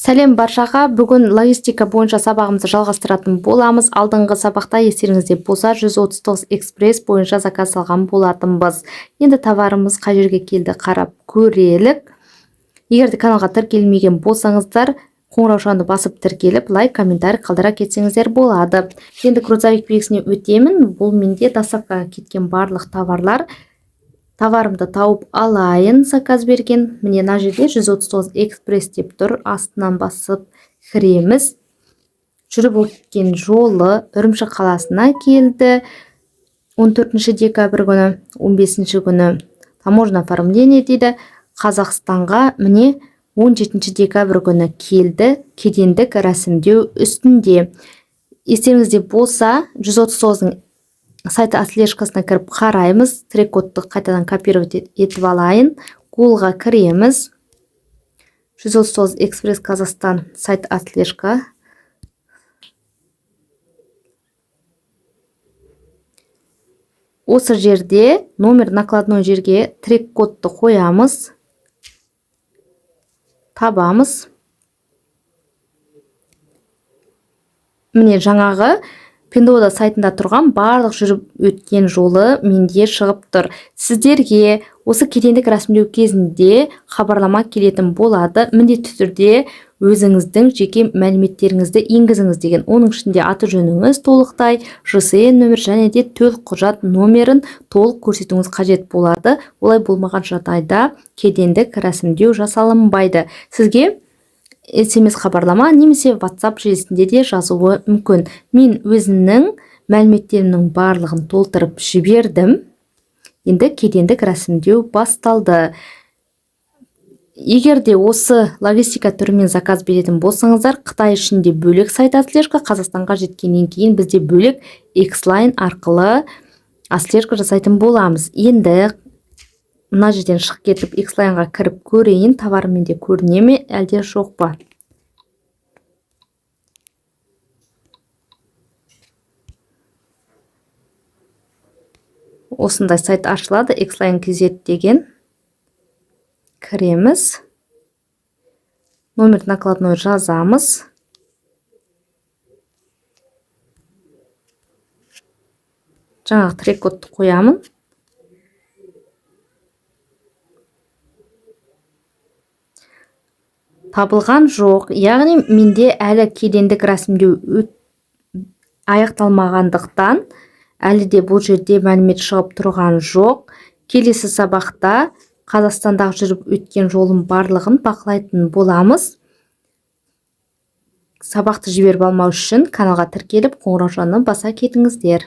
Сәлем баршаға. Бүгін логистика бойынша сабағымызды жалғастыратын боламыз. Алдыңғы сабақта естеріңізде болса, 139 экспресс бойынша заказ алған болатынбыз. Енді товарымыз қай жерге келді, қарап көрелік. Егер де каналға тіркелмеген болсаңыздар, қоңыраушаны басып тіркеліп, лайк, комментарий қалдыра кетсеңіздер болады. Енді грузовик белгісіне өтемін. Бұл менде доставкаға кеткен барлық товарлар. Товарымды тауып алайын, заказ берген. Міне, мына жерде 139 экспресс деп тұр. Астынан басып кіреміз. Жүріп өткен жолы Үрімші қаласына келді. 14 декабрь күні, 15 күні таможня оформление дейді. Қазақстанға міне 17 декабрь күні келді, кедендік рәсімдеу үстінде. Естеріңізде болса, 139-ның сайт отслежкасына кіріп қараймыз. Трек кодты қайтадан копировать етіп алайын. Гуглға кіреміз. 139 экспресс Казахстан, сайт отслежка. Осы жерде номер накладной жерге трек кодты қоямыз. Табамыз. Міне, жаңағы Пиндуодуо сайтында тұрған барлық жүріп өткен жолы менде шығып тұр. Сіздерге осы кедендік рәсімдеу кезінде хабарлама келетін болады. Міндетті түрде өзіңіздің жеке мәліметтеріңізді енгізіңіз деген. Оның ішінде аты жөніңіз толықтай, ЖСН нөмір және де төлқұжат номерін толық көрсетуіңіз қажет болады. Олай болмаған жағдайда кедендік рәсімдеу жасалынбайды. Сізге SMS хабарлама немесе WhatsApp желісінде де жазуы мүмкін. Мен өзімнің мәліметтерімнің барлығын толтырып жібердім. Енді кедендік рәсімдеу басталды. Егер де осы логистика түрімен заказ беретін болсаңыздар, Қытай ішінде бөлек сайт отслежка, Қазақстанға жеткеннен кейін бізде бөлек Xline арқылы отслежка жасайтын боламыз. Енді мына жерден шығып кетіп, Xline-ға кіріп көрейін, товар менде көріне ме, әлде жоқ па. Осындай сайт ашылады, Xline KZ деген. Кіреміз. Номер накладной жазамыз. Жаңағы трек кодты қоямын. Табылған жоқ, яғни менде әлі кедендік рәсімдеу аяқталмағандықтан, әлі де бұл жерде мәлімет шығып тұрған жоқ. Келесі сабақта Қазақстандағы жүріп өткен жолым барлығын бақылайтын боламыз. Сабақты жіберіп алмау үшін каналға тіркеліп, қоңыраушаны баса кетіңіздер.